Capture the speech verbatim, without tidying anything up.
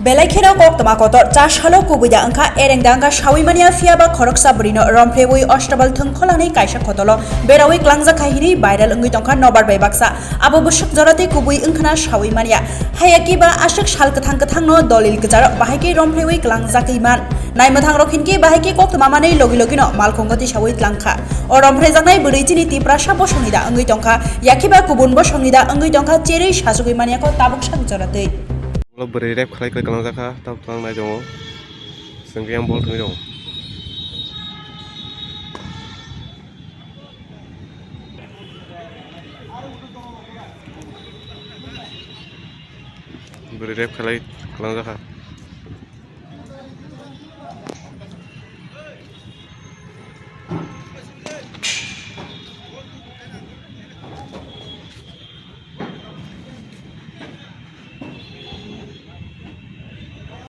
Belai kheno koktwma kotor, cha salo kubui da wngkha, ereng da wngkha saui manya, phiya ba khoroksa bwrwino romphreui ostabal thwng kholani kaisa khotolo beraui klangjak kha hwnwi viral wngwi tongkha nobar bai baksa. Abo bwswk jora tei kubui wngkhana saui manya. Haya kiba aswk sal kwthang kwthangno dolil kwcharo bahai khe romphreui klangjagwi man. Naimwthang rok hinkhe bahai khe koktwma manwi logi logino malkhungo tisaui tlangkha. O romphrejaknai bwrwi chini Tiprasa bosongni da wngwi tongkha, yakhiba kubun bosongni da wngwi tongkha, cherwi sachugwi manya kho tabuk sak jora twi. Ulo bwrwi rep khlai khlai klangjak kha, tabuk twlang nai tongo. Chwng khe yang bol thwngwi tongo. Bwrwi rep khlai klangjak kha.